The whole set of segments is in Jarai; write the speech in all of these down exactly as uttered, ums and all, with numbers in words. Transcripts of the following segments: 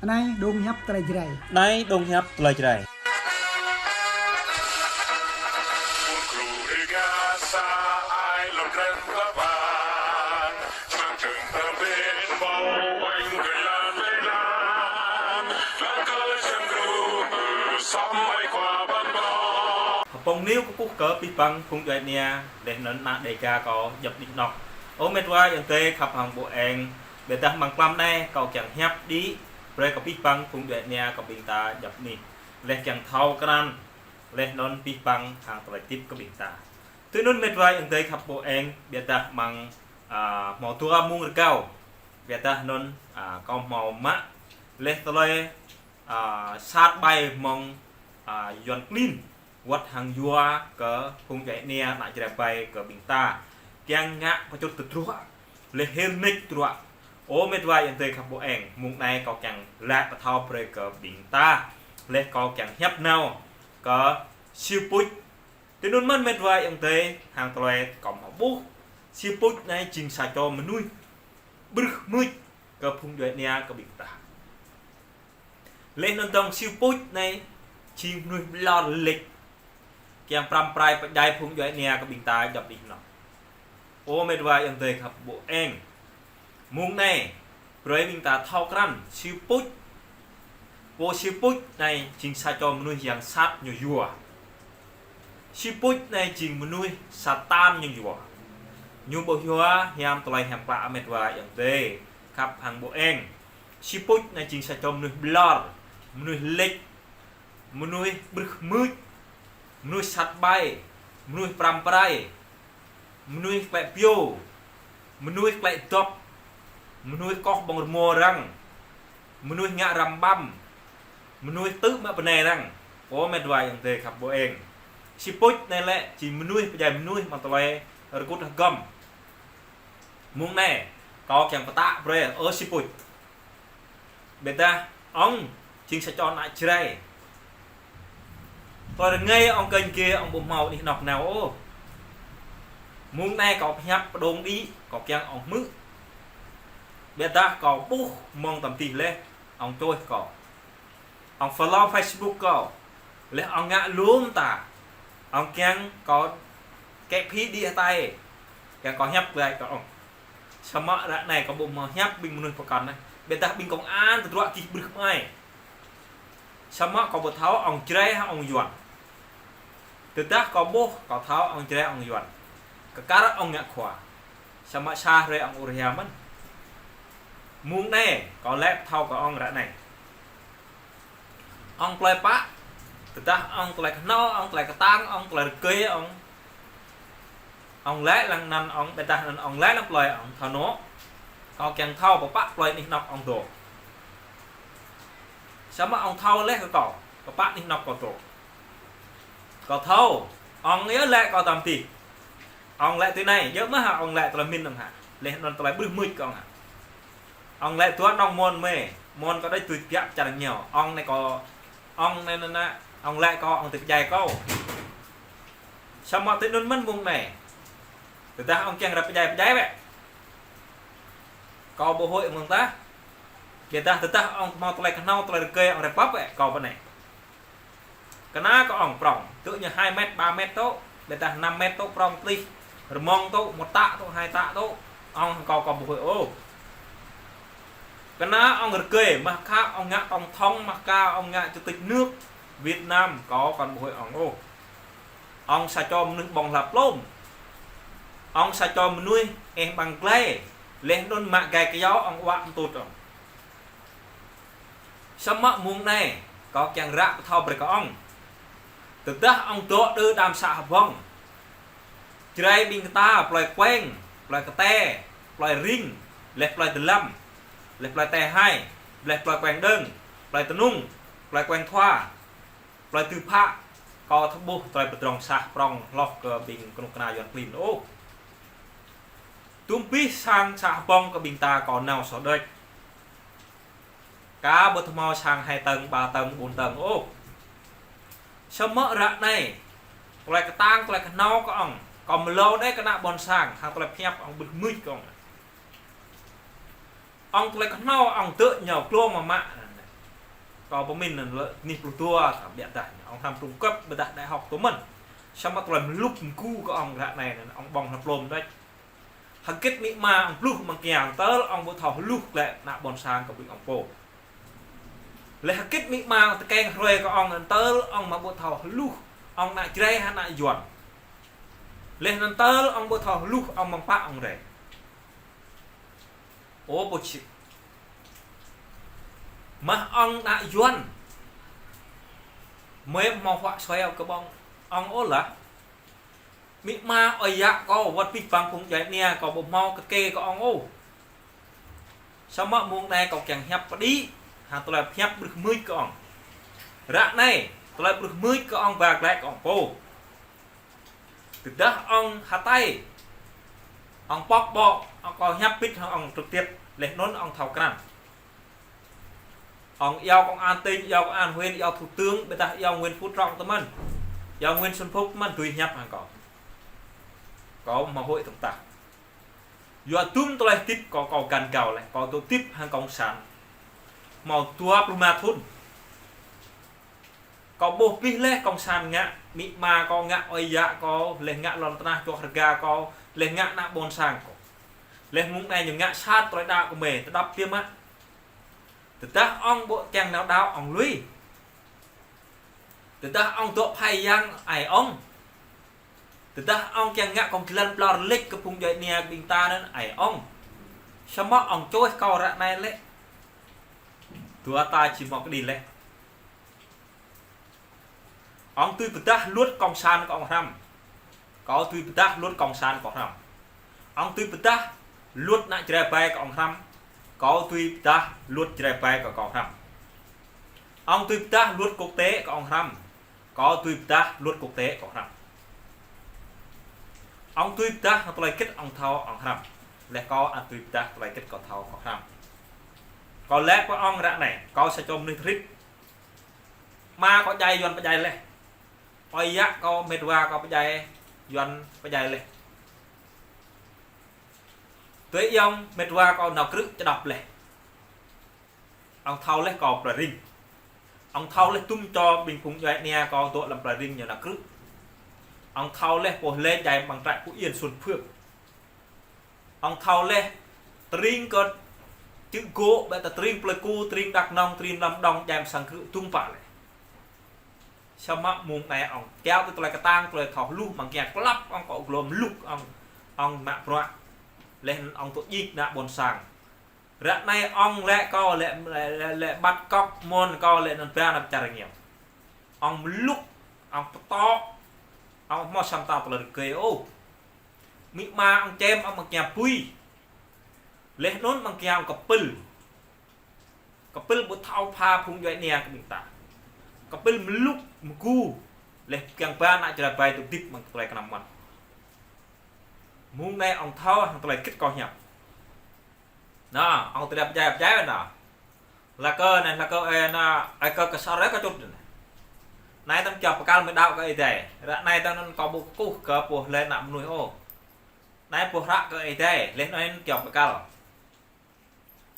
Anai dong hiăp tơlơi Jrai. Anai dong hiăp tơlơi Jrai. Hbông News kơkuh kơ abih bang phung djuai ania, laih anŭn ană Dêga kâo djŏp anih anŏ. Ơ met wa ayŏng adơi khăp hăng ƀô eng, ƀiădah mlam anai kâo kiăng hiăp đĭ, brơi kơ abih bang phung djuai ania kơ ƀing ta djŏp anih. Laih kiăng thâo krăn, laih anŭn abih bang hăng tơlơi hơdip kơ ƀing ta. Tui anŭn met wa ayŏng adơi khăp ƀô eng, ƀiădah mlam, a, hmâo dua mông rơgao. Ƀiădah anŭn, a, kâo hmâo mă laih tơlơi, a, sat ƀai mơ̆ng, a, Yuan klin wơ̆t hăng yua kơ phung djuai ania ană Jrai ƀai kơ ƀing ta. Kiăng ngă pơčut tơdruă, laih hil nik tơdruă. Ơ met wa ayŏng adơi khăp ƀô eng, mông anai kâo kiăng laĭ pơthâo brơi kơ ƀing ta. Laih kâo kiăng hiăp nao kơ Siu Puč. Tui anŭn mơ̆n met wa ayŏng adơi hăng tơlơi kâo hmâo ƀuh. Siu Puč anai jing sa čô mơnuih brưh mưč kơ phung djuai ania kơ ƀing ta. Laih anŭn dong Siu Puč anai jing mơnuih ƀlŏr lĕč. Kiăng pơrăm pơrai pơdjai phung djuai ania kơ ƀing ta djŏp anih anŏ. Ơ met wa ayŏng adơi khăp ƀô eng. Mông anai, brơi ƀing ta thâo krăn, Siu Puč. Pô Siu Puč anai jing sa čô mơnuih yang sat ñu yua. Siu Puč anai jing mơnuih Satan ñu yua. Ñu ƀu yua hiam tơlơi hiam klă met wa ayŏng adơi khăp hăng ƀô eng. Siu Puč anai jing sa čô mơnuih ƀlŏr, mơnuih lĕč, mơnuih brưh mưč, mơnuih sat ƀai, mơnuih pơrăm pơrai, mơnuih klĕ pio, mơnuih klĕ dŏp, mơnuih koh ƀơ̆ng rơmô arăng, mơnuih ngă răm ƀăm, mơnuih tư̆ mă bơnai arăng. Ơ met wa ayŏng adơi khăp ƀô eng. Siu Puč anai lĕ jing mơnuih pơdjai mơnuih mơ̆ng tơlơi rơkŭt hơgŏm. Mông anai, kâo kiăng pơtă brơi, ơ Siu Puč. Ƀiădah ŏng jing sa čô ană Jrai. Tơlơi rơngai ŏng kơnh kê ŏng ƀu hmâo anih anŏ nao ôh. Mông anai kâo pơhiăp pơdŏng đĭ, kâo kiăng ŏng hmư̆. Ƀiădah kâo ƀuh mơ̆ng tơm tih laih, ŏng čuih kâo. Ŏng follow Facebook kâo. Laih ŏng ngă lŏm ta. Ŏng kiăng kâo kĕ phi đĭ hơtai. Kiăng kâo hiăp glaĭ kơ ŏng. Samơ̆ ră anai kâo ƀu hmâo hiăp ƀing mơnuih pơkŏn anai. Ƀiădah ƀing công an tơdruă gih brưh mơai. Samơ̆ kâo ƀu thâo ŏng Jrai hă ŏng Yuan. Tơdah kâo ƀuh, kâo thâo ŏng Jrai ŏng Yuan. Kơkar ŏng ngă khua. Samơ̆ sa hrơi ŏng ur hia mơ̆n. Mông anai, kâo laĭ pơthâo kơ ŏng ră anai. Ŏng plơi pă, tơdah ŏng tơlơi kơhnâo, ŏng tơlơi kơtang, ŏng tơlơi rơgơi, ŏng, ŏng laĭ lăng anăn ŏng, ƀiădah anăn ŏng laĭ lăng plơi ŏng thâo anŏ. Kâo kiăng thâo pơpă plơi anih anŏ ŏng dŏ. Samơ̆ ŏng thâo laih kơ kâo, pơpă anih anŏ kâo dŏ. Kâo thâo, ŏng yơh laĭ kâo tơm tih. Ŏng laĭ tui anai, yơh mơ̆ hă ŏng laĭ tơlơi min ŏng hă. Laih anŭn tơlơi brưh mưč kơ ŏng hă. Ŏng laĭ dua anŏ mơ̆n mơ̆, mơ̆n kâo đôč tui biă čar ñu. Ŏng anai kâo, ŏng anai anai anai, ŏng laĭ kâo, ŏng tui pơdjai kâo. Samơ̆ tui anŭn mơ̆n mông anai. Tơdah ŏng kiăng ră pơdjai pơdjai wĕ. Kâo ƀu huĭ mơ̆ng tah. Ƀiădah tơdah ŏng hmâo tơlơi kơhnâo tơlơi rơgơi ŏng rơpăp wĕ, kâo pơ anai. Kơna kơ ŏng prŏng, tơ̆ ñu hai met, ba met tŏ, ƀiădah năm met tŏ prŏng plih, rơmŏng tŏ, một tă tŏ, hai tă tŏ, ŏng hăng kâo kâo ƀu huĭ ôh. Kơna ŏng rơgơi, mah ka ŏng ngă tổng thống, mah ka ŏng ngă chủ tịch nước Việt Nam, kâo kăn ƀu huĭ ŏng ôh. Ŏng sa čô mơnuih ƀơ̆ng hla plôm. Ŏng sa čô mơnuih ĕh ƀăng glai, laih anŭn mă gai kơyâo ŏng wă mơtŭt ŏng. Samơ̆ mông anai, kâo kiăng ră pơthâo brơi kơ ŏng. Tơdah ŏng dŏ đơ đam să Hbông. Jrai ƀing ta, plơi Kueng, plơi Kơte, plơi Ring, laih plơi Dơlăm, laih plơi Tê Hai, laih plơi Kueng Đơng, plơi Tơnŭng, plơi Kueng Thua, plơi Tơpă, kâo thâo ƀuh tơlơi pơdrŏng sah prŏng hloh kơ ƀing kơnuk kơna Yuan klin ôh. Tơm pih sang să Hbông kơ ƀing ta kâo nao soh đôč. Ka ƀu thâo hmâo sang hai tơng, ba tơng, ƀôn tơng ôh. Samơ̆ ră anai, tơlơi kơtang, tơlơi kơhnâo kơ ŏng, kâo mlâo đơi kơna ƀôn sang, hăng tơlơi pơhiăp ŏng brưh mưč kơ ŏng. Ŏng tơlơi kơhnâo ŏng tơ̆ ñu glông mă mă. Kâo pơmĭn anŭn lĕ anih pluh dua, tơbiă dah. Ŏng hrăm trung cấp, ƀôdah đại học tơ mơ̆n. Samơ̆ tơlơi mluk mgu kơ ŏng ră anai anŭn, ŏng ƀơ̆ng hơplôm đôč. Hơgĕt amĭ ama ŏng pluh amăng kiăng tơl ŏng ƀu thâo hluh lĕ ană ƀôn sang kơ ƀing ŏng pô. Lĕ hơgĕt amĭ ama ŏng tơkeng hrơi kơ ŏng anŭn tơl ŏng mă ƀu thâo hluh, ŏng ană Jrai hă ană Yuan. Lĕ anŭn tơl ŏng ƀu thâo hluh, ŏng mơ̆ng pă ŏng rai. Ơ, pô čih. Mă ŏng ană Yuan. Mơi hmâo huă suai kơ ƀơ̆ng ŏng ôh lah. Amĭ ama ơi yă kâo, wơ̆t abih bang phung djuai ania kâo ƀu hmâo kơkê kơ ŏng ôh. Samơ̆ mông anai kâo kiăng hiăp pơđĭ, hăng tơlơi hiăp brưh mưč kơ ŏng. Ră anai, tơlơi brưh mưč kơ ŏng ba glaĭ kơ ŏng pô. Tơdah ŏng hơtai, ŏng pŏk ƀô̆, ŏng kâo hiăp pit hăng ŏng trực tiếp, leh anŭn ŏng thâo krăn. Ŏng iâu công an tỉnh, iâu công an huyện, iâu thủ tướng, ƀôdah iâu Nguyễn Phú Trọng tơ mơ̆n. Iâu Nguyễn Xuân Phúc tơ mơ̆n, tui hiăp hăng kâo. Kâo hmâo hơi tơ̆ng tah. Yua dŭm tơlơi hơdip kâo, kâo găn gao leh, kâo dŏ hơdip hăng cộng sản. Hmâo dua pluh rơma thŭn. Kâo ƀuh abih leh cộng sản ngă amĭ ama kâo, ngă ơi yă kâo, leh ngă lŏn tơnah čoh rơga kâo, leh ngă ană ƀôn sang kâo. Leh mông anai ñu ngă sat tơlơi đaŏ kơ mơi, tơdăp biă mă. Tơdah ŏng ƀu kiăng nao đaŏ ŏng lui. Tơdah ŏng dŏ phai yang ai ŏng. Tơdah ŏng kiăng ngă kông jơlan plao rơlĕč kơ phung djuai ania kơ ƀing ta anŭn ai ŏng. Samơ̆ ŏng čoh kâo ră anai lĕ. Dua ta či hmâo kơđi leh. Ŏng tui pơdah luật cộng sản kơ ŏng hrăm. Kâo tui pơdah luật cộng sản kơ ŏng hrăm. Ŏng tui pơdah luật ană Jrai ƀai kơ ŏng hrăm. Kâo tui pơdah luật Jrai ƀai kơ ŏng hrăm. Ŏng tui pơdah luật quốc tế kơ ŏng hrăm. Kâo tui pơdah luật quốc tế kơ ŏng hrăm. Ŏng tui pơdah tơlơi hơgĕt ŏng thâo ŏng hrăm. Leh kâo ăt tui pơdah tơlơi hơgĕt kâo thâo kơ ŏng hrăm. Kâo lĕ kơ ŏng ră anai, kâo sa čô mơnuih tơrit. Ama kâo djai Yuan pơdjai leh. Ơi yă kâo, met wa kâo pơdjai Yuan pơdjai leh. Tui iâu met wa kâo nao krư̆ čơđăp leh. Ŏng thâo leh kâo plơi ring. Ŏng thâo leh dŭm čô ƀing phung djuai ania kâo dŏ lăm plơi ring ñu nao krư̆. Ŏng thâo leh pô lĕ djai ƀăng trại Phú Yên Xuân Phước. Ŏng thâo leh tơring kơ čư̆ gŏ, ƀĕ ta tơring Plei Ku, tơring Đắk Nông, tơring Lâm Đồng, djai mơsăng krư̆ dŭm pă leh. Samơ̆ mông anai ŏng kiaŏ tui tơlơi kơtang, tơlơi thâo hluh, mơ̆ng kiăng klăp ŏng kơ glŏm lŭk ŏng, ŏng mă bruă. Leh ŏng tŭ djik ană ƀôn sang. Ră anai ŏng lĕ kâo lĕ, lĕ, lĕ, lĕ bắt cóc mơ̆n kâo lĕ anŭn ba ană čar rơngiao. Ŏng mlŭk, ŏng pơtŏ, ŏng hmâo samơ̆ ta tơlơi rơgơi ôh. Amĭ ama ŏng čem ŏng mơ̆ng kiăng pui. Leh anŭn mơ̆ng kiăng kơpĭl. Kơpĭl ƀu thâo pha phung djuai ania kơ ƀing ta. Kơpĭl mlŭk mgu. Leh kiăng ba ană Jrai ƀai dŏ hơdip mơ̆ng tơlơi kơnăm mơ̆n. Mông anai ŏng thâo hăng tơlơi hơgĕt kâo hiăp. Nă, ŏng tơlơi pơdjai pơdjai nă. Lăk kơ nă, lăk kơ ơi nă, ơi kơ kơsăr ơi kơ čut nă. Anai tăm kiaŏ pơkăl mơi đaŏ kơ Ơi Adai. Ră anai tăm anŭn kâo ƀu kơkuh kơ pô lĕ ană mơnuih ôh. Anai pô hră kơ Ơi Adai, leh anŭn kiaŏ pơkăl.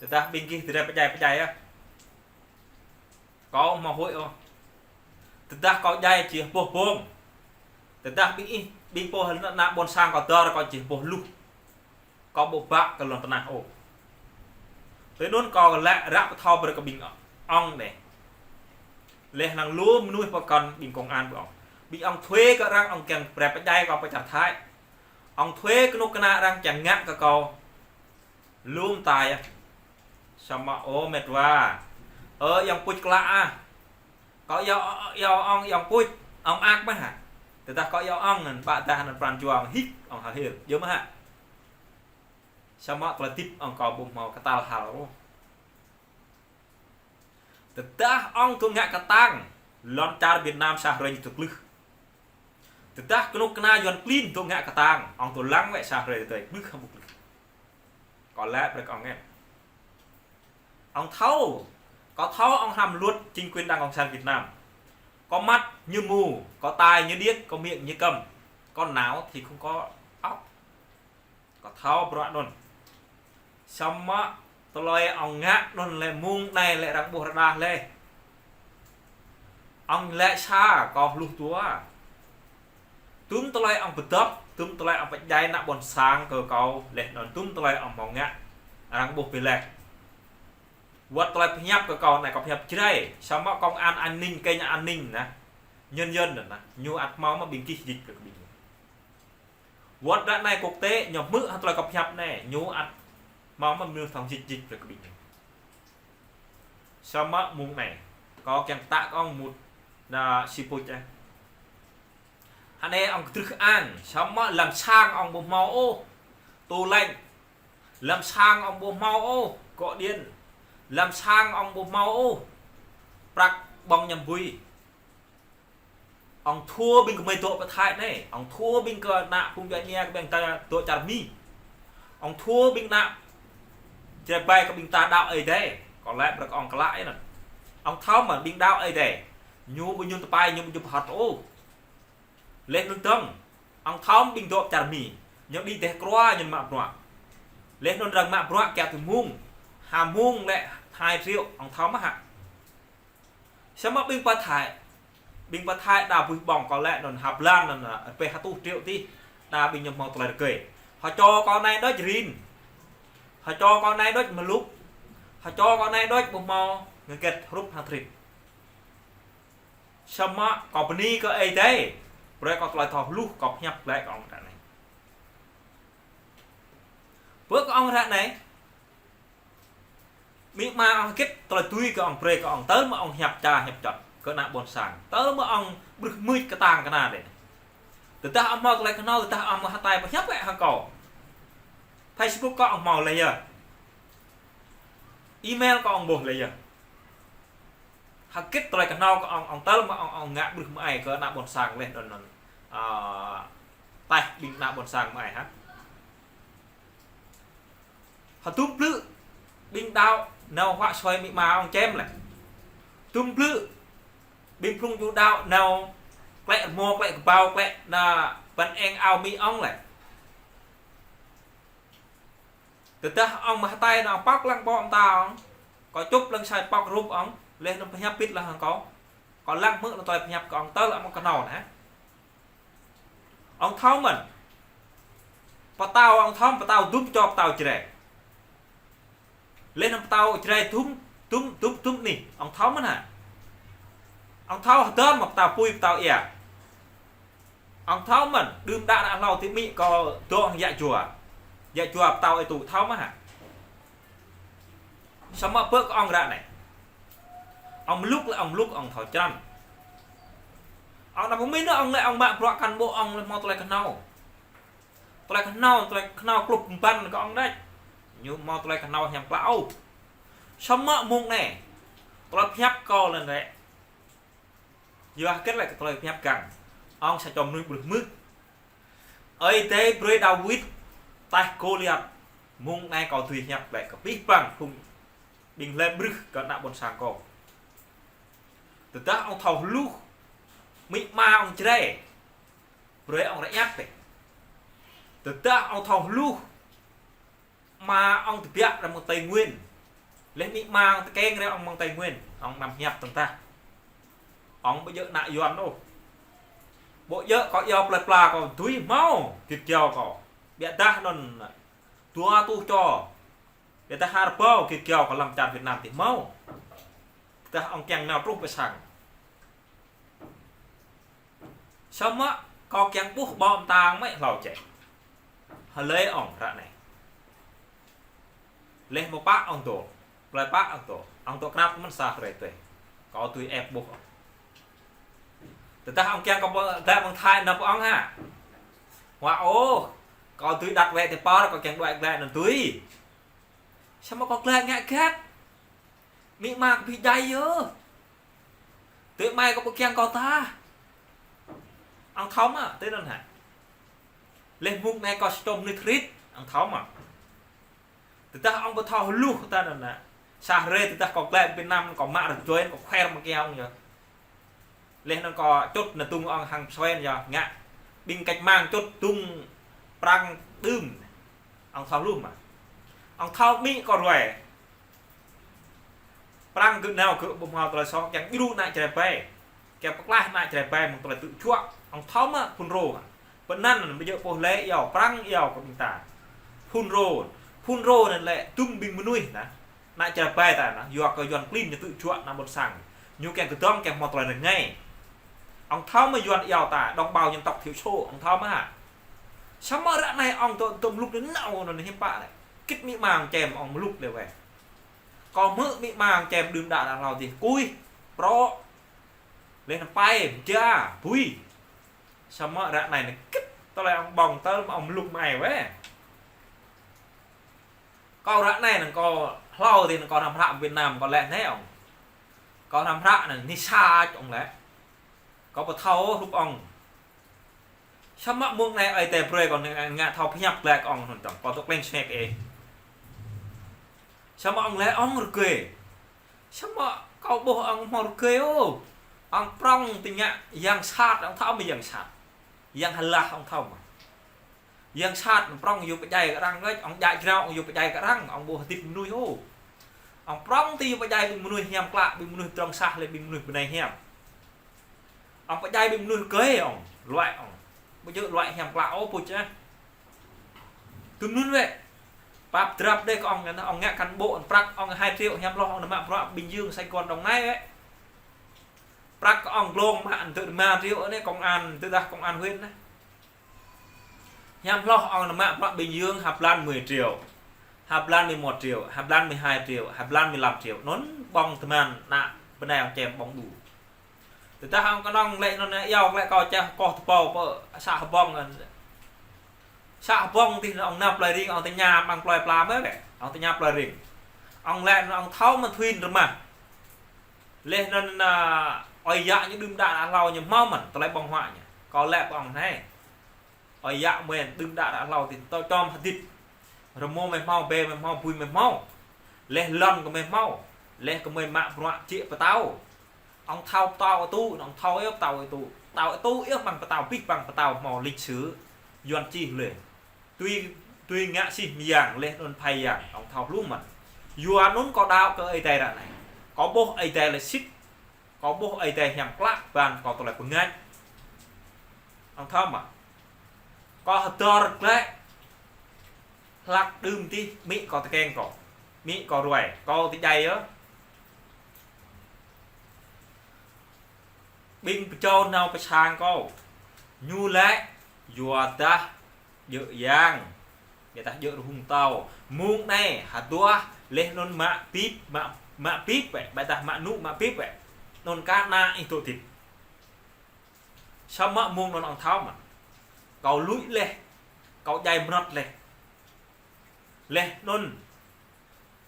Tơdah ƀing gih tơlơi pơdjai pơdjai yơh. Kâo hmâo hơi ôh. Tơdah kâo djai či boh bông. Tơdah ƀing ih, ƀing pô ană ƀôn sang kâo dơr kâo či boh luh. Kâo ƀu bă kơ lŏn tơnah ôh. Tui anŭn kâo lĕ ră pơthâo brơi kơ ƀing ŏng anai. Leh anŭn lu mơnuih pơkŏn ƀing công an ƀing ŏng. Ƀing ŏng thuê kơ arăng ŏng kiăng brơi pơdjai kâo pơ čar Thái. Ŏng thuê kơnuk kơna arăng kiăng ngă kơ kâo. Lŏm tai ah. Samơ̆ ơ met wa. Ơ ayŏng Puč klă ah. Kâo iâu, iâu ŏng ayŏng Puč, ŏng ak mơ̆ hă. Tơdah kâo iâu ŏng anŭn, ƀă dah anŭn pran jua ŏng hĭk, ŏng hơhil. Djơ̆ mơ̆ hă. Samơ̆ tơlơi hơdip ŏng kâo ƀu hmâo kơtăl hăl ôh. Tơdah ŏng dŏ ngă kơtang, lŏn čar Việt Nam sa hrơi ñu dŏ glưh. Tơdah kơnuk kơna Yuan klin dŏ ngă kơtang, ŏng dŏ lăng wĕ sa hrơi tơdơi glưh hăm ƀu glưh. Kâo lĕ brơi kơ ŏng ngĕt. Ŏng thâo, kâo thâo ŏng hrăm luật chính quyền Đảng Cộng sản Việt Nam. Kâo măt ñu mù, kâo tai ñu điếc, kâo miệng ñu câm, kâo não thì không có óc. Kâo thâo bruă anŭn. Samơ̆ tơlơi ŏng ngă anŭn lĕ mông anai lĕ arăng ƀuh rơđah leh. Ong lĕ sa kâo hluh tua. Tum tơlơi ong pơdŏp, tum tơlơi ong pơdjai ană ƀôn sang kơ kâo, laih anŭn tum tơlơi ong hmâo ngă arăng ƀuh pơlĕ. Wơ̆t tơlơi pơhiăp kơ kâo anai kâo pơhiăp Jrai, samơ̆ công an an ninh, kênh an ninh anai, nhân dân anai, ñu ăt hmâo mă ƀing gih jĭt kơ ƀing ñu. Wơ̆t ră anai quốc tế ñu hmư̆ hăng tơlơi kâo pơhiăp anai, ñu ăt hmâo mă mơnuih thâo jĭt jĭt kơ ƀing ñu. Samơ̆ mông anai, kâo kiăng tă kơ ong mŭt ană si pôč ah. Hơnai ong kơdrưh ang, samơ̆ lăm sang ong ƀu hmâo ôh tủ lạnh. Lăm sang ong ƀu hmâo ôh cột điện. Lăm sang ong ƀu hmâo ôh prăk ƀơ̆ng ñăm bui. Ong thua ƀing kơmơi dŏ pơ Thái anai, ong thua ƀing kơ ană phung djuai ania kơ ƀing ta dŏ čar Mi. Ong thua ƀing ană Jrai ƀai kơ ƀing ta đaŏ Ơi Adai. Kâo lĕ brơi kơ ong klă anŭn. Ong thâo mơ̆n ƀing đaŏ Ơi Adai, ñu ƀu ñŭn tơpai, ñu ƀu ñŭn pơhăt ôh. Laih anŭn dơ̆ng, ong thâo ƀing dŏ čar Mi, ñu đĭ dêh krua ñu mă bruă. Laih anŭn arăng mă bruă kiăng tui mông, ha mông lĕ hai triệu, ong thâo mơ̆ hă? Samơ̆ ƀing pơ Thái, ƀing pơ Thái đa ƀuh ƀơ̆ng kâo lĕ anŭn ha blan anŭn, ơ, rơbêh ha tuh triệu tih, đa ƀing ñu hmâo tơlơi rơgơi. Hơčô kâo anai đôč rin. Hơčô kâo anai đôč mơluk. Hơčô kâo anai đôč ƀu hmâo ngă hơget hrup hăng trit. Samơ̆ kâo bơni kơ Ơi Adai, brơi kâo tơlơi thâo hluh kâo pơhiăp glaĭ kơ ong ră anai. Bơ kơ ong ră anai, amĭ ama ong hơget tơlơi tui kơ ong brơi kơ ong tơl mơ̆ ong hiăp ča hiăp čŏt kơ ană ƀôn sang. Tơl mơ̆ ong brưh mưč kơtang kơna đĕ. Tơdah ong hmâo tơlơi kơhnâo, tơdah ong hơtai pơhiăp glaĭ hăng kâo. Facebook kâo ong hmâo laih yơh. Email kâo ong ƀuh laih yơh. Hơget tơlơi kơhnâo kơ ong, ong tơl mơ̆ ong, ong ngă brưh mơai kơ ană ƀôn sang laih anŭn, anŭn. Ă, taih ƀing ană ƀôn sang mơai hă. Hơdôm blư̆ ƀing đaŏ nao huă sui amĭ ama ong čem lĕ. Hơdôm blư̆ ƀing phung djuai đaŏ nao klĕ rơmô, klĕ kơbao, klĕ ană păn eng ao amĭ ong lĕ. Tơdah ong mơhơtai anŭn ong pŏk lăng ƀô̆ mơta ong. Kâo čŭp lăng sai pŏk rup ong, laih anŭn pơhiăp bit lăng hăng kâo. Kâo lăng hmư̆ anŭn tơlơi pơhiăp kơ ong tơl amăng kơhnâo anai. Ong thâo mơ̆n. Pơtao ong thâo, pơtao dŭm čô pơtao Jrai. Laih anŭn pơtao Jrai dŭm, dŭm, dŭm, dŭm anih. Ong thâo mơ̆n hă. Ong thâo hơdơr mơ̆ pơtao apui, pơtao ia. Ong thâo mơ̆n, đưm đă ană hlâo tơl amĭ kâo dŏ hăng yă jua. Yă jua pơtao ơi tŭ thâo mơ̆ hă. Samơ̆ bơ kơ ong ră anai. Ong mlŭk lĕ ong mlŭk ong thâo črăn. Ong ană pơmĭn ong lĕ ong mă bruă kăn ƀô̆ ong lĕ hmâo tơlơi kơhnâo. Tơlơi kơhnâo, tơlơi kơhnâo klŭp ƀăn kơ ong đĕč. Ñu hmâo tơlơi kơhnâo hiam klă ôh. Samơ̆ mông anai. Tơlơi pơhiăp kâo lĕ anai. Yua hơget lĕ kơ tơlơi pơhiăp găng. Ong sa čô mơnuih brưh mưč. Ơi Adai brơi Dawid taih Gôliat. Mông anai kâo tui hiăp glaĭ kơ pih păng phung ƀing lĕ brưh kơ ană ƀôn sang kâo. Tơdah ong thâo hluh amĭ ama ong Jrai, brơi ong rơiăt bĕ. Tơdah ong thâo hluh ama ong tơbiă ră mơ̆ng Tây Nguyên. Laih amĭ ama ong tơkeng ră ong mơ̆ng Tây Nguyên. Ong anăm hiăp tơdah. Ong ƀu djơ̆ ană Yuan ôh. Ƀu djơ̆ kâo iâu plơi pla kâo tui hmâo git giao kâo. Biă dah anŭn dua tuh čô. Biă dah ha rơbâo git giao kâo lăm čar Việt Nam tih hmâo. Tơdah ong kiăng nao truh pơ sang. Samơ̆ kâo kiăng ƀuh ƀô̆ mơta ong mơ̆i hlâo čĕ. Hlơi ong ră anai. Laih mơ̆ pă ong dŏ. Plơi pă ong dŏ. Ong dŏ krăp mơ̆n sa hrơi tui. Kâo tui ĕp ƀuh ong. Tơdah ong kiăng kâo pơ, glaĭ mơ̆ng Thái nao pơ ong hă. Huă ôh. Kâo tui đặt vé tơpă kâo kiăng đuaĭ glaĭ anŭn tui. Samơ̆ kâo glaĭ ngă hơget. Amĭ ama kâo ƀu djai yơh. Tui amai kâo ƀu kiăng kâo tah. Ong thâo mơ̆, tui anŭn hă. Laih mông anai kâo sa čô mơnuih rit, ong thâo mơ̆. Tơdah ong ƀu thâo hluh tui anŭn hă. Sa hrơi tơdah kâo glaĭ Việt Nam kâo mă rơjuai kâo khuer mơ̆ng kiăng ong yơh. Laih anŭn kâo čŭt anŭn dŭng ong hăng pơsuen yơh ngă. Ƀing cách mạng čŭt dŭng prăng đưm. Ong thâo hluh mơ̆. Ong thâo amĭ kâo ruai. Prăng gơ̆ nao gơ̆ ƀu hmâo tơlơi soh, kiăng djru ană Jrai ƀai. Kơ pơklaih ană Jrai ƀai mơ̆ng tơlơi tŭ juă. Ŏng thâo mơ̆ phun rô. Pơanăn anŭn ƀu djơ̆ pô lĕ iâu, prăng iâu kơ ƀing ta. Phun rô. Phun rô anŭn lĕ dŭm ƀing mơnuih anŭn. Ană Jrai ƀai ta anŭn, yua kơ Yuan klin ñu tŭ juă ană ƀôn sang. Ñu kiăng kơdŏng kiăng hmâo tơlơi rơngai. Ŏng thâo mơ̆ Yuan iâu ta, đồng bào dân tộc thiểu số, ŏng thâo mơ̆ hă. Samơ̆ ră anai ŏng tŏ, tŏ mlŭk anŭn nao anŭn hiam pă lĕ. Kĭt amĭ ama ŏng čem ŏng mlŭk lĕ weh. Kâo hmư̆ amĭ ama ŏng čem đưm đă đă hlâo dih, kuih, prŏ. Leh anŭn pai, mja, bui. Samơ̆ ră anai anŭn kĭt tơlơi ŏng ƀơ̆ng tơl mơ̆ ŏng mlŭk mơai weh. Kâo ră anai anŭn kâo hlâo dih anŭn kâo hrăm hră Việt Nam kâo lĕ anai ŏng. Kâo hrăm hră anŭn nisa ŏng lĕ. Kâo ƀu thâo hrup ŏng. Samơ̆ mơ̆ng anai Ơi Adai brơi kâo ngă, ngă thâo pơhiăp glaĭ kơ ŏng anŭn tŏng. Kâo tŏ kleng sek ê. Samơ̆ ŏng lĕ ŏng rơgơi. Samơ̆ kâo ƀuh ŏng hmâo rơgơi ôh. Ŏng prŏng tơña yang sat, ŏng thâo mơ̆ yang sat. Yang hơlah ŏng thâo mơ̆. Yang sat prŏng yua pơdjai kơ arăng, ŏng djă jrao ŏng yua pơdjai kơ arăng, ŏng ƀu hơdip mơnuih ôh. Ŏng prŏng tơ yua pơdjai ƀing mơnuih hiam klă, ƀing mơnuih pơdrŏng sah lĕ ƀing mơnuih bơnai hiam. Ŏng pơdjai ƀing mơnuih rơgơi ŏng, luai ŏng. Ƀu djơ̆ luai hiam klă ôh, puč ah. Tui anŭn weh. Pap drap đeh kơ ŏng, ŏng ngă cán bộ, prăk ŏng hai triệu, hiam hloh ŏng nao mă bruă Bình Dương, Sài Gòn, Đồng Nai weh. Prăk kơ ŏng glông mă, tơ rơma triệu anai, công an, tơdah công an huyện anai. Hiam hloh ŏng nao mă bruă Bình Dương, ha blan mười triệu, ha blan mười một triệu, ha blan mười hai triệu, ha blan mười lăm triệu. Anŭn ƀơ̆ng tơman ană bơnai ŏng čem ƀơ̆ng đu. Tơdah ŏng kơnơ̆ng lĕ anŭn iâu lĕ kâo čeh koh tơpâo pơ să Hbông. Să Hbông dih ŏng nao plơi Ring, ŏng tơña ƀăng plơi pla mơ̆ lĕ. Ŏng tơña plơi Ring. Ŏng lĕ ŏng thâo mơ̆ thuin rơmah. Leh anŭn, a, ơi yă ñu đưm đă đă hlâo ñu hmâo mơ̆n, tơlơi ƀơ̆ng huă ñu. Kâo lĕ pơ ŏng anai. Ơi yă mơi đưm đă đă hlâo dih tŏ čom hơdip. Rơmô mơi hmâo, bê mơi hmâo, bui mơi hmâo. Leh lŏn kơ mơi hmâo. Leh kơ mơi mă bruă jĕ pơtao. Ŏng thâo pơtao atu, ŏng thâo yơh pơtao atu. Pơtao atu yơh ƀăng pơtao, abih ƀăng pơtao hmâo lịch sử Yuan čih lĕ. Tui, tui ngă sih mơyang, leh anŭn phai yang, ŏng thâo hluh mơ̆n. Yua anŭn kâo đaŏ kơ Ơi Adai ră anai. Kâo ƀuh Ơi Adai lĕ sĭt. Kâo ƀuh Ơi Adai hiam klă, ban kâo tơlơi pơngač. Ŏng thâo mơ̆. Kâo hơdơr glaĭ. Hlak đưm dih, amĭ kâo tơkeng kâo. Amĭ kâo ruai, kâo tơdjai yơh. Ƀing pơjâo nao pơ sang kâo. Ñu lĕ, yua dah djơ̆ yang, yua dah djơ̆ rơhung tâo. Mơ̆ng anai, hơduah, leh anŭn mă bip, mă, mă bip weh, ƀôdah mă nŭ mă bip weh. Anŭn kơ ană ih dŏ hơdip. Samơ̆ mơ̆ng anŭn ŏng thâo mơ̆. Kâo lui leh, kâo djai mơnot leh. Leh anŭn,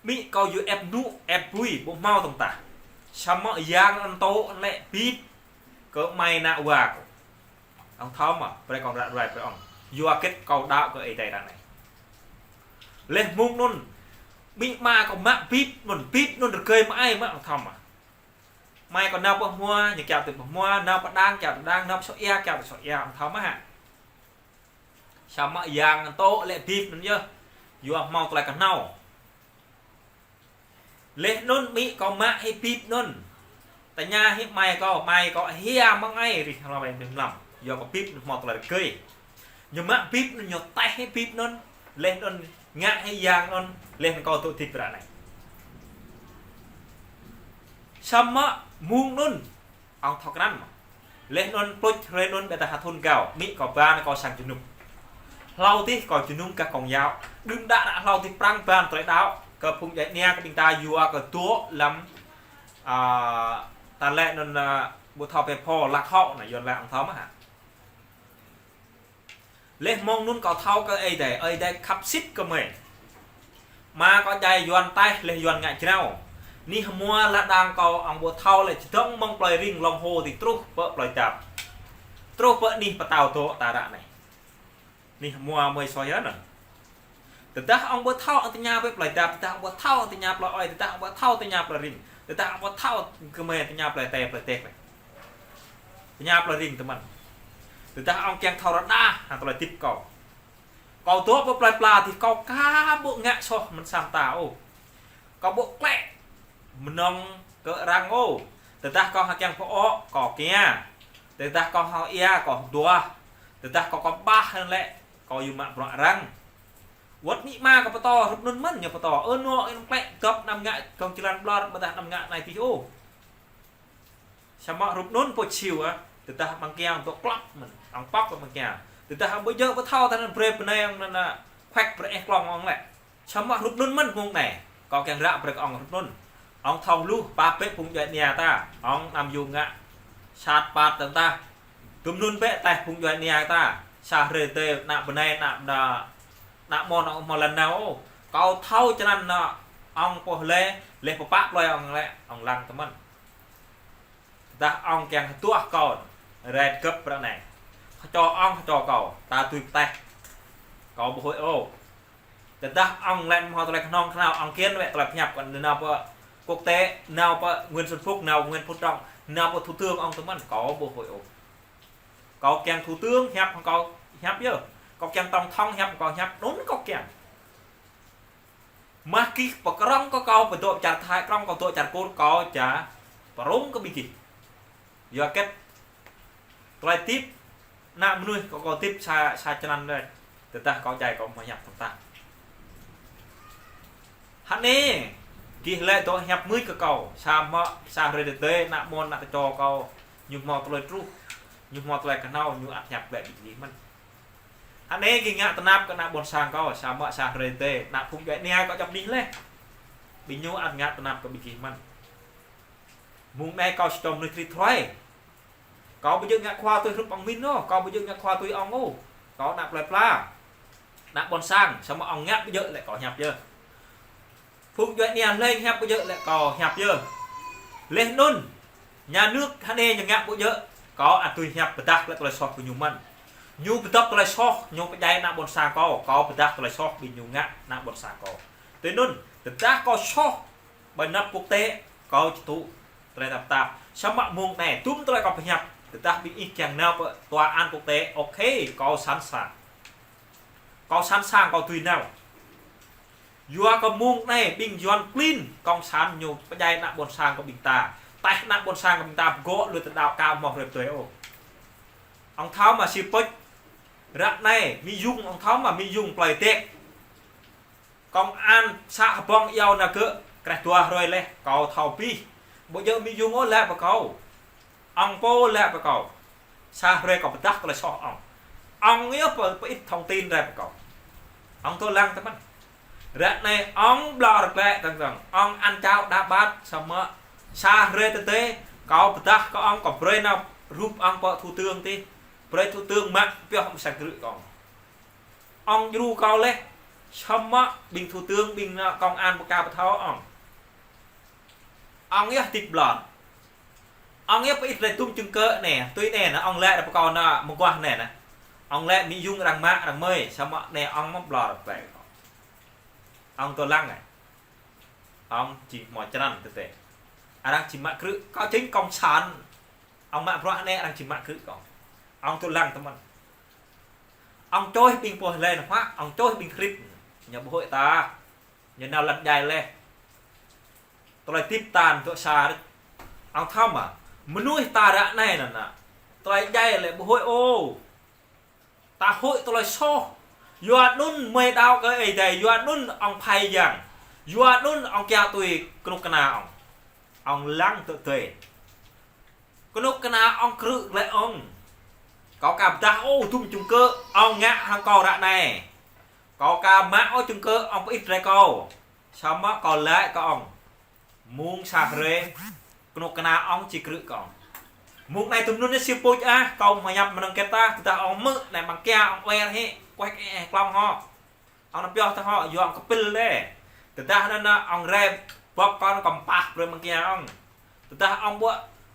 amĭ kâo yua ĕp nŭ, ĕp bui, ƀu hmâo tơ̆ng tah. Samơ̆ yang anŭn tŏ lĕ bip kơ amai ană wa kâo. Ŏng thâo mơ̆, brơi kâo ră ruai brơi ŏng. Yua hơget kâo đaŏ kơ Ơi Adai ră anai. Leh mơ̆ng anŭn, amĭ ama kâo mă bip anŭn, bip anŭn rơgơi mơai mơ̆ ŏng thâo mơ̆. Amai kâo nao pơ hmua, ñu kiaŏ tui pơ hmua, nao pơ đang, kiaŏ tui đang, nao pơ sŏ ia, kiaŏ tui sŏ ia, ŏng thâo mơ̆ hă. Samơ̆ yang tŏ lĕ bip anŭn yơh. Yua hmâo tơlơi kơhnâo. Leh anŭn amĭ kâo mă hĭ bip anŭn. Tơña hĭ amai kâo, amai kâo hia mơ̆ng ai rih hlâo ƀai mlam. Yua kơ bip anŭn hmâo tơlơi rơgơi. Ñu mă bip anŭn, ñu taih hĭ bip anŭn. Leh anŭn ngă hĭ yang anŭn. Leh anŭn kâo dŏ hơdip ră anai. Samơ̆ mơ̆ng anŭn. Ŏng thâo krăn mơ̆. Leh anŭn pluč hrơi anŭn ƀôdah ha thŭn rơgao, amĭ kâo ba nao kâo sang jơnum. Hlâo dih kâo jơnum gah kông yao. Đưm đă đă hlâo dih prăng ban tơlơi đaŏ. Kơ phung djuai ania kơ ƀing ta yua kơ dŏ lăm, a, ta lĕ anŭn, a, ƀu thâo pĕ pho lăk hŏ anŭn Yuan lĕ ŏng thâo mơ̆ hă. Leh mơ̆ng anŭn kâo thâo kơ Ơi Adai, Ơi Adai khăp sĭt kơ mơi. Ama kâo djai Yuan taih leh Yuan ngă jrao. Anih hmua lŏn đang kâo ŏng ƀu thâo lĕ čơdơ̆ng mơ̆ng plơi Ring Long Hồ dih truh pơ plơi Dap. Truh pơ anih pơtao dŏ ta ră anai. Anih hmua mơi soi yơh anŭn. Tơdah ŏng ƀu thâo ŏng tơña pơ plơi Dap, tơdah ŏng ƀu thâo ŏng tơña plơi Ơi, tơdah ŏng ƀu thâo tơña plơi Ring. Tơdah ŏng ƀu thâo kơ mơi tơña plơi Tê, plơi Tê. Tơña plơi Ring tơmăn. Tơdah ŏng kiăng thâo rơđah, hăng tơlơi hơdip kâo. Kâo dŏ pơ plơi pla dih kâo ka ƀu ngă soh mơ̆n sa mơta ôh. Kâo ƀu klĕ mơnơ̆ng kơ arăng ôh. Tơdah kâo hơkiăng pơŏ, kâo kiăng. Tơdah kâo hơia, kâo duah. Tơdah kâo kơƀah lĕ, kâo yua mă bruă arăng. Wơ̆t amĭ ama kâo pơtô hrup anŭn mơ̆n ñu pơtô. Ơ nô, ih klĕ dŏp anăm ngă gơ̆ng jơlan ƀlŏr, ƀôdah anăm ngă anai adih ôh. Samơ̆ hrup anŭn pô čiu ah, tơdah mơ̆ng kiăng dŏ klăp mơ̆n, ong pŏk kơ mơ̆ng kiăng. Tơdah ong ƀu djơ̆ pơthâo tơnăn brơi bơnai ong anŭn, khuĕk brơi eh klŏng ong lĕ. Samơ̆ hrup anŭn mơ̆n mơ̆ng anai, kâo kiăng ră brơi kơ ong hrup anŭn. Ong thâo hluh, pap bĕ phung djuai ania ta, ong anăm yua ngă sat pat tơdah. Tui anŭn bĕ tơdah phung djuai ania ta, sa hrơi tơ ană bơnai, ană, ană, ană mơ̆n ong hmâo lŏn nao. Kâo thâo čơnăn anŭn, ong pô lĕ, lĕ pơpă plơi ong lĕ, ong lăng tơmăn. Tơdah ong kiăng hơduah kâo, rai gơ̆p ră anai. Hơčô ong, hơčô kâo, ta tui pơtĕh. Kâo ƀu huĭ ôh. Tơdah ong lĕ hmâo tơlơi kơhnong kơhnao, ong kiăng wĕ tơlơi pơhiăp kơ nao pơ quốc tế, nao pơ Nguyễn Xuân Phúc, nao Nguyễn Phú Trọng, nao pơ thủ tướng ong tơmăn, kâo ƀu huĭ ôh. Kâo kiăng thủ tướng hiăp hăng kâo hiăp yơh. Kâo kiăng tổng thống hiăp hăng kâo hiăp, anŭn kâo kiăng. Mă gih pơkrŏng kơ kâo pơdŏ čar Thái, krŏng kâo dŏ čar Kur, kâo ča pơrŭng kơ ƀing gih. Yua hơget tơlơi hơdip ană mơnuih kâo, kâo hơdip sa, sa čơnăn đơi. Tơdah kâo djai kâo mơ̆ hiăp tơdah. Hă anai, gih lĕ dŏ hiăp mưč kơ kâo, samơ̆ sa hrơi tơdơi, ană mơ̆n, ană tơčô kâo, ñu hmâo tơlơi truh, ñu hmâo tơlơi kơhnâo, ñu ăt hiăp glaĭ ƀing gih mơ̆n. Hă anai gih ngă tơnap kơ ană ƀôn sang kâo, samơ̆ sa hrơi tơ, ană phung djuai ania kâo djŏp anih leh. Ƀing ñu ăt ngă tơnap kơ ƀing gih mơ̆n. Mơ̆ng anai kâo či tŏm mơnuih trit thoi. Kâo ƀu djơ̆ ngă khua tui hrup ong min ôh, kâo ƀu djơ̆ ngă khua tui ong ôh. Kâo ană plơi pla, ană ƀôn sang, samơ̆ ong ngă ƀu djơ̆ lĕ kâo hiăp yơh. Phung djuai ania lĕ hiăp ƀu djơ̆ lĕ kâo hiăp yơh. Leh anŭn, nhà nước hă anai ñu ngă ƀu djơ̆, kâo ăt tui hiăp pơdah lĕ tơlơi soh kơ ñu mơ̆n. Ñu pơdŏp tơlơi soh, ñu pơdjai ană ƀôn sang kâo, kâo pơdah tơlơi soh ƀing ñu ngă ană ƀôn sang kâo. Tui anŭn, tơdah kâo soh ƀơi anăp quốc tế, kâo či tŭ tơlơi tơnap tap. Samơ̆ mơ̆ng anai, tŭm tơlơi kâo pơhiăp, tơdah ƀing ih kiăng nao pơ tòa án quốc tế, ok, kâo sẵn sàng. Kâo sẵn sàng, kâo tui nao. Yua kơ mơ̆ng anai ƀing Yuan klin, cộng sản ñu pơdjai ană ƀôn sang kơ ƀing ta. Tơdah ană ƀôn sang kơ ƀing ta pơgŏ lui tơdăo ka mơ̆ hrơi tui ôh. Ong thâo mă si pơč. Ră anai, Mi Yung, ong thâo mă Mi Yung plơi tĕk. Công an să Hbông iâu nao gơ̆, kreh dua hrơi leh, kâo thâo pih. Ƀu djơ̆ Mi Yung ôh lĕ pơ kâo. Ong pô lĕ pơ kâo. Sa hrơi kâo pơdah tơlơi soh ong. Ong yơh pơ, pơ ít thông tin rai pơ kâo. Ong tơlăng tơmăn. Ră anai ong ƀlŏr glaĭ tơng tơng. Ong ăn cháo đá bát samơ̆ sa hrơi tơdơi, kâo pơdah kơ ong, kâo brơi nao rup ong pơ thủ tướng tih. Brơi thủ tướng mă pioh mơ̆ sang krư̆ kơ ong. Ong djru kâo leh, samơ̆ ƀing thủ tướng, ƀing ană công an ƀu ka pơthâo ong. Ong yơh hơdip ƀlŏr. Ong yơh pơ-ĭt rai tŭm čơ̆ng kơ anai, tui anai nă, ong lĕ rai pơ kâo nă, mơguah anai nă. Ong lĕ Mi Yung arăng mă, arăng mơi, samơ̆ anai ong mă ƀlŏr rai. Ong tơlăng ai. Ong či hmâo črăn tơtê. Arăng či mă krư̆, kâo chính cộng sản. Ong mă bruă anai arăng či mă krư̆ kâo. Ong tơlăng tơmăn. Ong čoh ƀing pô lĕ nă hmă, ong čoh ƀing hrip. Ñu ƀu huĭ ta. Ñu nao lăn djai leh. Tơlơi hơdip ta dŏ sa rĕč. Ong thâo mă, mơnuih ta ră anai nă nă. Tơlơi djai lĕ ƀu huĭ ôh. Ta huĭ tơlơi soh. Yua anŭn mơi đaŏ kơ Ơi Adai, yua anŭn ong phai yang. Yua anŭn ong kiaŏ tui kơnuk kơna ong. Ong lăng tơdơi. Kơnuk kơna ong krư̆ glaĭ ong. Kâo ka pơdah ôh tŭm čơ̆ng kơ ong ngă hăng kâo ră anai. Kâo ka mă ôh čơ̆ng kơ ong pơ-ĭt rai kâo. Samơ̆ kâo laĭ kơ ong. Mơ̆ng sa hrơi, kơnuk kơna ong či krư̆ kơ ong. Mơ̆ng anai tơm anŭn ñu si pôč ah, kâo mơyap mơnơ̆ng kĕt ta, tơdah ong mơ̆, anai măng kia ong wer hĭ, kuĕk eh klŏng hŏ. Ong nao pioh tơ hŏ, yua ong kơpĭl đe. Tơdah anŭn nă ong rai bŏp kâo nă kâo pơpă brơi măng kia ong. Tơdah ong ƀu,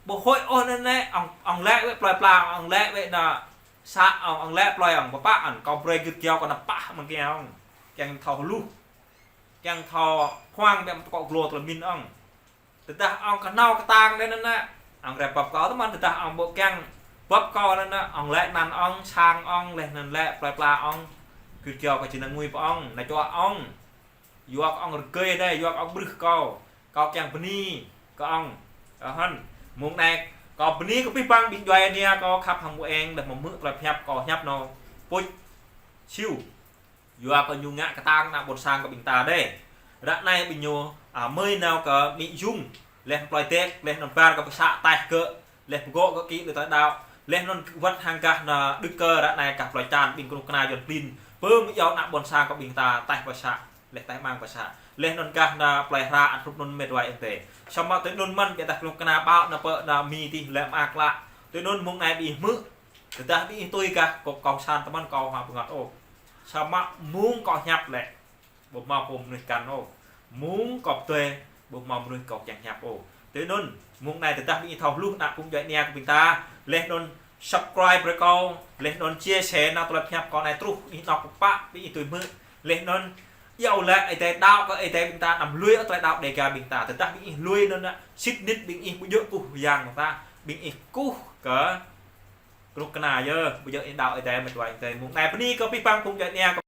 ƀu huĭ ôh anŭn nă, ong, ong lĕ wĕ plơi pla, ong lĕ wĕ nă să ong, ong lĕ plơi ong, pơpă ong, kâo brơi gĭt kiaŏ kâo nao pă măng kia ong. Kiăng thâo hluh. Kiăng thâo huang biă mă tơkŏ glô tơlơi min ong. Tơdah ong kơhnâo kơtang đe anŭn nă. Ong rai bŏp kâo tơmăn tơdah ong ƀu kiăng bŏp kâo anŭn nă. Ong lĕ anăn ong, sang ong, leh anŭn lĕ plơi pla ong. Gĭt kiaŏ kâo či nao ngui pơ ong, nao čuă ong. Yua kơ ong rơgơi đe, yua kơ ong brưh kâo. Kâo kiăng bơni kơ ong. Ơ hăn. Mơ̆ng anai, kâo bơni kơ abih bang ƀing djuai ania kâo khăp hăng mơ̆ng eng, leh mơ̆ng mơ̆ tơlơi pơhiăp kâo hiăp nao pŭč siu. Yua kơ ñu ngă kơtang ană ƀôn sang kơ ƀing ta đei. Ră anai ƀing ñu, a, mơi nao kơ Mi Jung, leh plơi Dek, leh anŭn bar kơ pơsă taih gơ̆, leh pơgŏ gơ̆ kĭ leh tơlơi đaŏ, leh anŭn wơ̆t hăng gah ană Đức Cơ ră anai gah plơi Čan ƀing kơnuk kơna Yuan klin, pơm iâu ană ƀôn sang kơ ƀing ta taih pơsă, leh taih mang pơsă. Leh anŭn gah ană plơi Hra ăt hrup anŭn met wa ơi adơi. Samơ̆ tui anŭn mơ̆n biă dah kơnuk kơna ƀaŏ ană pơ ană Mi tih leh mơak lă. Tui anŭn mơ̆ng anai ƀing ih hmư̆, tơdah ƀing ih tui gah kơ kông san tơmăn kâo hă bơngăt ôh. Samơ̆ mơ̆ng kâo hiăp lĕ, ƀu hmâo pô mơnuih kăn ôh. Mơ̆ng kâo pơtui, ƀu hmâo mơnuih kâo kiăng hiăp ôh. Tui anŭn, mơ̆ng anai tơdah ƀing ih thâo hluh ană phung djuai ania kơ ƀing ta, leh anŭn subscribe brơi kâo, leh anŭn chia sẻ nao tơlơi pơhiăp kâo anai truh ih nao pơpă ƀing ih tui hmư̆. Leh anŭn iâu lĕ Ơi Adai đaŏ kơ Ơi Adai ƀing ta anăm lui ôh tơlơi đaŏ Dega ƀing ta. Tơdah ƀing ih lui anŭn, sĭt nik ƀing ih ƀu djơ̆ kơkuh Yang ƀing ta, ƀing ih kơkuh kơ kơnuk kơna yơh, ƀu djơ̆ ih đaŏ Ơi Adai met wa ơi adơi. Mơ̆ng anai bơni kơ abih bang phung djuai ania kơ